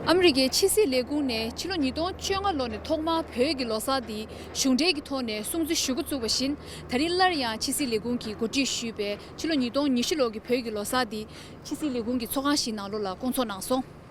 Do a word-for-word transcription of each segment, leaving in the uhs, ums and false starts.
ཨ་མི་རི་ཀའི་ཕྱི་སྲིད་ལས་ཁུངས་ནས་ཕྱི་ལོ་ཉིས་སྟོང་བཅོ་ལྔ་ལོ་ནས་ཐོག་མར་བོད་ཀྱི་ལོ་གསར་འདི་གཞུང་འབྲེལ་གྱི་ཐོག་ནས་སྲུང་བརྩི་ཞུ་འགོ་བཙུགས་པ་བཞིན། ད་རིང་སླར་ཡང་ཕྱི་སྲིད་ལས་ཁུངས་ཀྱིས་གོ་སྒྲིག་ཞུས་པའི་ཕྱི་ལོ་ཉིས་སྟོང་ཉི་ཤུ་ལོ་གི་བོད་ཀྱི་ལོ་གསར་འདི་ཕྱི་སྲིད་ལས་ཁུངས་ཀྱི་ཚོགས་ཁང་ཞིག་ནང་ལོགས་ལ་བསྐོང་ཚོགས་གནང་སོང་།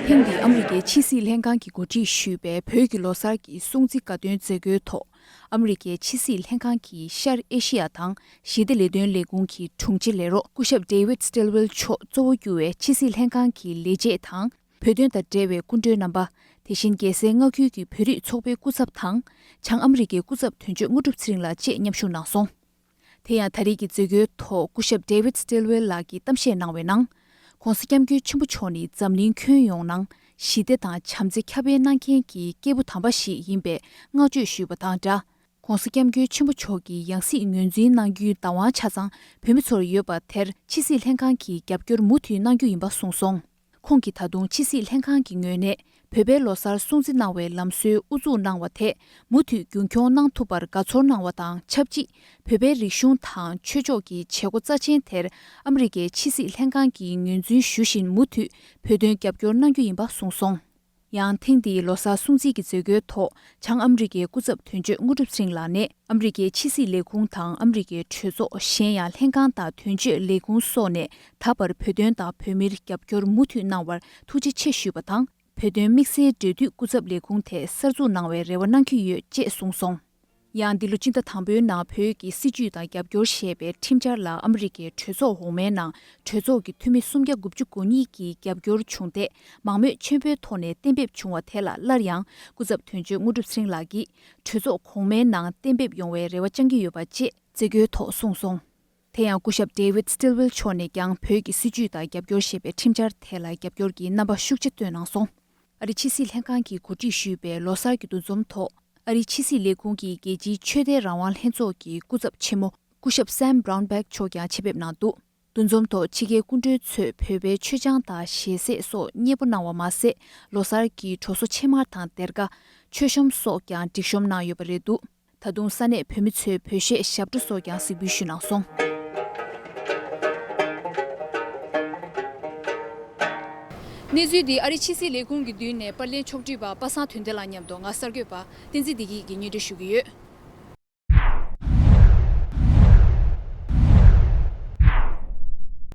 ཐེངས་འདིའི་ཨ་མི་རི་ཀའི་ཕྱི་སྲིད་ལྷན་ཁང་གིས་གོ་སྒྲིག་ཞུས་པའི་བོད་ཀྱི་ལོ་གསར་གྱི་སྲུང་བརྩི་དགའ་སྟོན་མཛད་སྒོའི་ཐོག་ཨ་མི་རི་ཀའི་ཕྱི་སྲིད་ལྷན་ཁང་གི་ཤར་ཨེ་ཤི་ཡ་དང་ཞི་བདེ་ལས་དོན་ལས་ཁུངས་ཀྱི་དྲུང་ཆེ་ལས་རོགས་སྐུ་ཞབས་David Stilwell་མཆོག་གཙོ་བོ་གྱུར་བའི་ཕྱི་སྲིད་ལྷན་ཁང་གི་ལས་བྱེད་དང་། བོད་དོན་དང་འབྲེལ་བའི་སྐུ་མགྲོན་རྣམ་པ། དེ་བཞིན་རྒྱལ་སའི་མངའ་ཁུལ་གྱི་བོད་རིགས་ཚོགས་པའི་སྐུ་ཚབ་དང་། བྱང་ཨ་མི་རི་ཀའི་སྐུ་ཚབ་དོན་གཅོད་དངོས་གྲུབ་ཚེ་རིང་ལགས་བཅས་མཉམ་ཞུགས་གནང་སོང་། དེ་ཡང་ད་རེས་ཀྱི་མཛད་སྒོའི་ཐོག་སྐུ་ཞབས་David Stilwell་ལགས་ཀྱིས་གཏམ་བཤད་གནང་བའི་ནང་། ྋགོང་ས་ྋསྐྱབས་མགོན་ཆེན་པོ་མཆོག་ནི་འཛམ་གླིང་ཁྱོན་ཡོངས་ནང་ཞི་བདེ་དང་བྱམས་བརྩེ་ཁྱབ་སྤེལ་གནང་མཁན་གྱི་སྐྱེས་བུ་དམ་པ་ཞིག་ཡིན་པའི་བསྔགས་བརྗོད་ཞུས་པ་དང་སྦྲགས། ྋགོང་ས་ྋསྐྱབས་མགོན་ཆེན་པོ་མཆོག་གི་ཡང་སྲིད་ངོས་འཛིན་གནང་རྒྱུའི་བདག་དབང་ཆ་ཚང་བོད་མི་ཚོར་ཡོད་པ་དེར་ཕྱི་སྲིད་ལྷན་ཁང་གིས་རྒྱབ་སྐྱོར་མུ་མཐུད་གནང་རྒྱུ་ཡིན་པ་གསུངས་སོང་། ཁོང་གིས་ད་དུང་ཕྱི་སྲིད་ལྷན་ཁང་གི་ངོས་ནས་བོད་པའི་ལོ་གསར་སྲུང་བརྩི་གནང་བའི་ལམ་སྲོལ་དབུ་འཛུགས་གནང་བ་དེ་མུ་མཐུད་རྒྱུན་འཁྱོངས་གནང་ཐུབ་པར་དགའ་ཚོར་གནང་བ་དང་ཆབས་ཅིག་བོད་པའི་རིག་གཞུང་དང་ཆོས་ཕྱོགས་ཀྱི་བྱེད་སྒོ་རྩ་ཆེན་དེར་ཨ་མི་རི་ཀའི་ཕྱི་སྲིད་ལྷན་ཁང་གིས་ངོས་འཛིན་ཞུ་བཞིན་མུ་མཐུད་བོད་དོན་རྒྱབ་སྐྱོར་གནང་རྒྱུ་ཡིན་པ་གསུངས་སོང་། ཡང་ཐེངས་འདིའི་ལོ་གསར་སྲུང་བརྩི་གི་མཛད་སྒོའི་ཐོག་བྱང་ཨ་མི་རི་ཀའི་སྐུ་ཚབ་དོན་གཅོད་དངོས་གྲུབ་ཚེ་རིང་ལགས་ནས་ཨ་མི་རི་ཀའི་ཕྱི་སྲིད་ལས་ཁུངས་དང་ཨ་མི་རི་ཀའི་གྲོས་ཚོགས་གཞན་ཡང་ལྷན་ཁང་དང་དོན་གཅོད་ལས་ཁུངས་སོགས་ནས་ད་བར་བོད་དོན་དང་བོད་མིར་རྒྱབ་སྐྱོར་མུ་མཐུད་གནང་བར་ཐུགས་རྗེ་ཆེ་ཞུས་པ་དང་། བོད་དོན་དམིགས་བསལ་འབྲེལ་མཐུད་སྐུ་ཚབ་ལས་ཁུངས་དེ་གསར་འཛུགས་གནང་བའི་རེ་བ་གནང་གི་ཡོད་ཅེས་གསུངས་སོང་། ཡང་འདི་ལོ་སྤྱི་ཟླ་དང་པོའི་ནང་བོད་ཀྱི་སྲིད་བྱུས་དང་རྒྱབ་སྐྱོར་ཞེས་པའི་ཁྲིམས་འཆར་ལ་ཨ་མི་རི་ཀའི་གྲོས་ཚོགས་འོག་མའི་ནང་གྲོས་ཚོགས་ཀྱི་འཐུས་མི་སུམ་བརྒྱ་དགུ་བཅུ་གོ་གཉིས་ཀྱིས་རྒྱབ་སྐྱོར་བྱུང་སྟེ། མང་མོས་ཆེན་པོའི་ཐོག་ནས་གཏན་འབེབས་བྱུང་བ་དེ་ལ་སླར་ཡང་སྐུ་ཚབ་དོན་གཅོད་དངོས་གྲུབ་ཚེ་རིང་ལགས་ཀྱིས་གྲོས་ཚོགས་གོང་མའི་ནང་གཏན་འབེབས་ཡོང་བའི་རེ་བ་བཅང་གི་ཡོད་པ་བཅས་མཛད་སྒོའི་ཐོག་གསུངས་སོང་། དེ་ཡང་སྐུ་ཞབས་David Stilwell་མཆོག་ནས་ཀྱང་བོད་ཀྱི་སྲིད་བྱུས་དང་རྒྱབ་སྐྱོར་ཞེས་པའི་ཁྲིམས་འཆར་དེ་ལ་རྒྱབ་སྐྱོར་གྱི་རྣམ་པ་ཤུགས་ཆེ་བཏོན་གནང་སོང་། ཨ་རིའི་ཕྱི་སྲིད་ལྷན་ཁང་གིས་གོ་སྒྲིག་ཞུས་པའི་ལོ་གསར་གྱི་འདུ་འཛོམས་ཐོག་ཨ་རིའི་ཕྱི་སྲིད་ལས་ཁུངས་ཀྱི་རྒྱལ་སྤྱིའི་ཆོས་དད་རང་དབང་ལྷན་ཚོགས་ཀྱི་སྐུ་ཚབ་ཆེན་མོ་སྐུ་ཞབས་Sam Brownback་མཆོག་ཀྱང་ཆེད་ཕེབས་གནང་འདུག་འདུ་འཛོམས་ཐོག་ཕྱི་རྒྱལ་སྐུ་མགྲོན་ཚོས་བོད་པའི་མཆོད་ཆང་དང་ཞལ་ཟས་སོགས་མཉེས་པོ་གནང་བ་མ་ཟད། ལོ་གསར་གྱི་གྲོ་སོ་ཕྱེ་མར་དང་སྡེར་ཁ། མཆོད་གཤོམ་སོགས་ཀྱང་སྒྲིག་གཤོམ་གནང་ཡོད་པ་རེད་འདུག་ད་དུང་ས་གནས་བོད་མི་ཚོས་བོད་གཞས་ཞབས་བྲོ་སོགས་ཀྱང་གཟིགས་འབུལ་ཞུས་གནང་སོང་། གནས་ཚུལ་འདི་ཨ་རིའི་ཕྱི་སྲིད་ལས་ཁུངས་ཀྱི་མདུན་ནས་པར་ལེན་ཕྱོགས་སྒྲིག་པ་པ་སངས་དོན་ལྡན་ལགས་མཉམ་དུ་ང་གསར་འགོད་པ་བསྟན་འཛིན་བདེ་སྐྱིད་ཀྱིས་སྙན་སྒྲོན་ཞུ་གི་ཡོད།